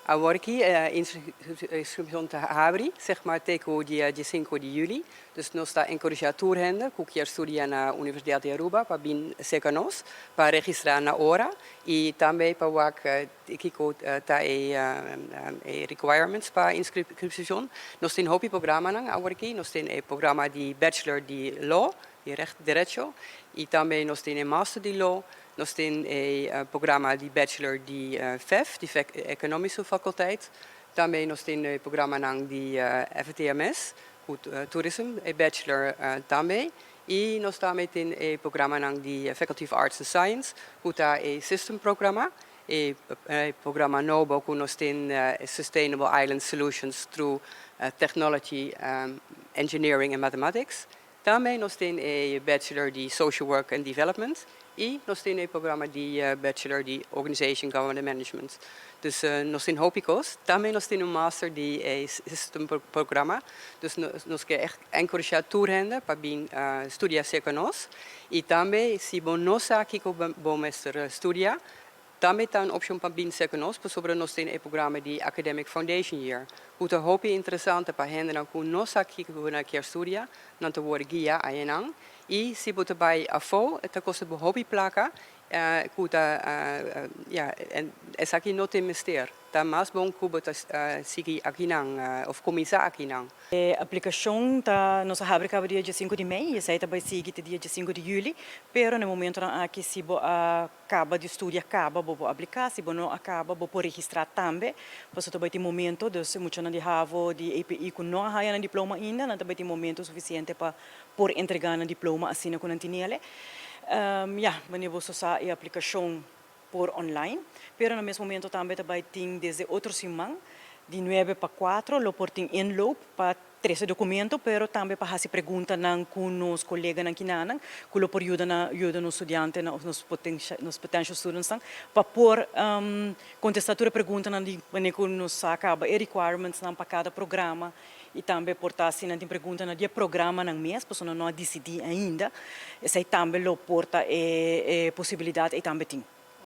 Awor aki inscripcion ta habri, zeg maar, te cu dia 5 di juli. Dus nos ta encurasha tur hende cu kier studia na Universidad di Aruba pa bin cerca nos, pa registra na ora y tambe pa wak kico ta e requirements pa inscripcion. Nos tin hopi programa awor aki, nos tin e programa di Bachelor di Law, di Recht, Derecho, y tambe nos tin Master di Law, nos tin e programa di Bachelor di FEF, di Economische Faculteit. Tambe nos tin e programa di FTMS, Tourism, e Bachelor tambe. Y nos tambe tin e programa di Faculty of Arts and Science, cu ta e System Programma, e programa nobo cu nos tin, Sustainable Island Solutions through Technology, Engineering and Mathematics. Tambe nos tin e Bachelor di Social Work and Development y nos tin e programa di Bachelor di Organization, Government and Management. Dus nos tin hopi cos. Tambe nos tin un Master di e System Programma. Dus nos kier echt encurasha tur hende pa bin studia cerca nos. Y tambe, si bo no sa kico bo mester studia, tambe ta un opcion pa bin cerca nos, pasobra nos tin e programa di Academic Foundation Year. Cu ta hopi interesante pa hende cu no sa kico nan kier studia, nan ta wordo guia einan. Y si bo ta bay afo, ta costa bo hopi placa, cu ta, ja, en esaki no tin mester. Ta mas bon cu bo ta sigui akinan, of cuminsa akinan. E aplicacion ta nos a habri caba dia 5 di mei, esey ta bay sigui te dia 5 di juli, pero na momento aki, si bo a caba di studia caba, bo por aplica, si bo no a caba, bo por registra tambe, pasobra bay tin momento, dus mucha di HAVO, di EPI cu no a haya nan diploma ainda, nan tambe tin momento suficiente pa por entrega nan diploma asina cu nan tinele. Ja, wanneer bo sa e aplicacion por online, pero na mes momento tambe tambe tin desde otro siman, di 9 pa 4, lo por tin inloop pa trece documento, pero tambe pa haci pregunta nan cu nos colega nan kinanan, cu lo por yuda na yuda nos studiante na nos potential students nan, pa por contesta tur pregunta nan di wanneer cu nos a caba e requirements nan pa cada programa y tambe por ta si nan tin pregunta na di programa nan mes, pasobra nan no a dicidi ainda, esey tambe lo por ta e posibilidad y tambe tin.